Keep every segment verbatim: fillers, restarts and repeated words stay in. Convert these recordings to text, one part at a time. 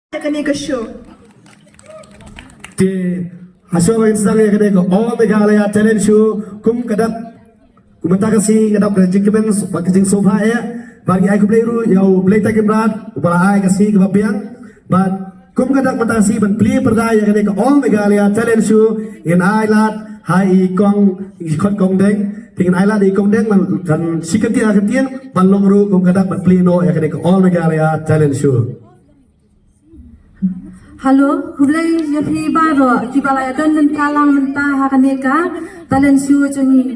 Ïa kane ka show. Te ha shuwa ba ngin sdang ïa kane ka All Meghalaya Talent Show, kum ka dak, kum mynta ka sngi ka dap ka jingkmen bad ka jingsngewbha eh. Bad ngi ai khublei ruh ïa U Blei Trai Kynrad uba la ai ka sngi kaba biang. Bad kum ka dak mynta ka sngi ban plie pyrda ïa kane ka All Meghalaya Talent Show, ngin ai lad ha i kong, i khot kong Deng. Te ngin ai lad i kong Deng ban kan shi kyntien ar kyntien ban long ruh kum ka dak ban plie noh ïa kane ka All Meghalaya Talent Show. Hello, khublei ïa phi baroh kiba la ïadon bynta lang mynta ha kane ka talent show jong ngi.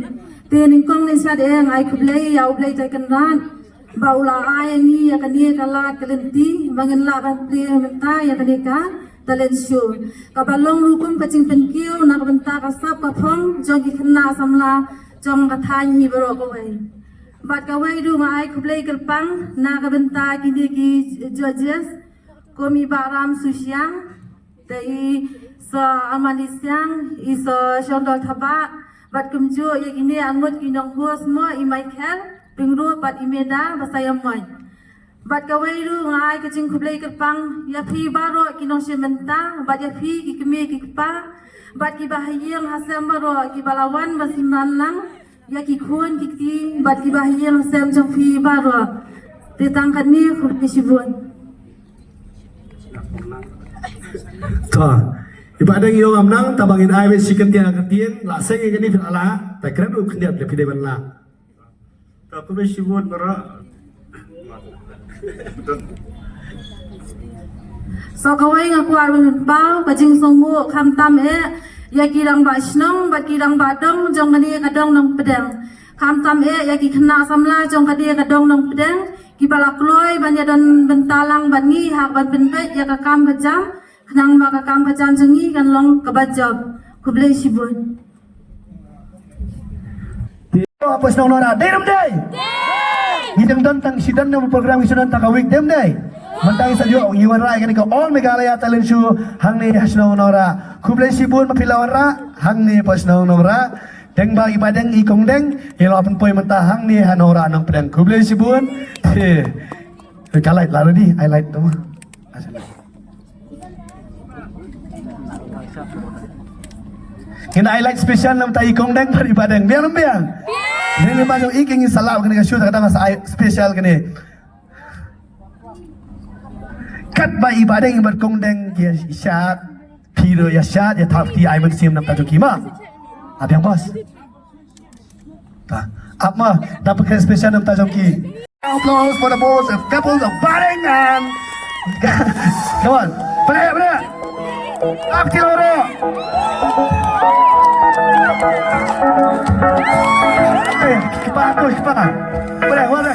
Te nyngkong ngin sa ïa ai khublei ïa U Blei Trai Kynrad ba u la ai ïa ngi ïa kane ka lad ka lynti ba ngin lah ban plie mynta ïa kane ka talent show, kaba long ruh kum ka jingpynkiew na ka bynta ka sap ka phong jong ki khynnah samla jong ka thaiñ hi baroh kawei. Bad kawei ruh nga ai khublei kyrpang na ka bynta kine ki judges, kum i Bah Ram Susiang, te i Sir Armani Siang, i Sir Shondol Thabah, bad kumjuh ïa kine arngut ki nong host mo, i Michael Pyngrope bad i Meda Basaiawmoit. Bad kawei ruh nga ai ka jingkhublei kyrpang ïa phi baroh ki nongshim bynta bad ïa phi ki kmie ki kpa bad kiba ha ïing ha sem baroh kiba la wan ban synran lang ïa ki khun ki kti bad kiba ha ïing ha sem jong phi baroh. Te tang katne, khublei shibun. To, i Bah Deng i ong ngam nang, tangba ngin ai beit shi kyntien ar kyntien, la seng ïa kane phi la lah, ta kren ruh khyndiat lada phi dei ban lah. To, khublei shibun baroh. So kawei nga kwah ban pynpaw ka jingsngewnguh khamtam eh ïa ki rangbah shnong bad ki rangbah dong jong kane ka dong Nongpdeng. Khamtam eh ïa ki khynnah samla jong kane ka dong Nongpdeng kiba la kloi ban ïadon bynta lang bad ngi ha kaba pynbeit ïa ka kam ka jam, khnang ba ka kam ka jam jong ngi kan long kaba jop. Khublei shibun. Te ha Poi Shnong Nongrah, dei ne ym dei? Ngi dang don tang shi don ne program, ngi shu don tang ka week, dei ne ym dei? Mynta ngi sa ïoh ngi wanrah ïa kane ka All Meghalaya Talent Show hangne ha Shnong Nongrah. Khublei shibun ba phi la wanrah hangne Poi Shnong Nongrah. Deng ba i Bah Deng i Kong Deng, i la pynpoi mynta hangne ha Nongrah Nongpdeng. Khublei shibun. Te ka light la ready, ai light tu. Ngin ai light special namar i Kong Deng bad i Bah Deng. Biang ne ym biang? Biang. Ngi ba jong i ki ngi sa lah kane ka show ta ka dang sa ai special kane. Katba i Bah Deng bad Kong Deng ki ïa shad, phi ruh ïa shad, ïa thap kti, ai mynsiem namar ta jong ki ma. A biang boss. Ta, ap ma, da pynkhih special namar ta jong ki. Applause for the boss, couples of Bah Deng and come on, pyneh, pyneh. Ap kti ruh. Eh, kipa, kipa. Pyneh, pyneh.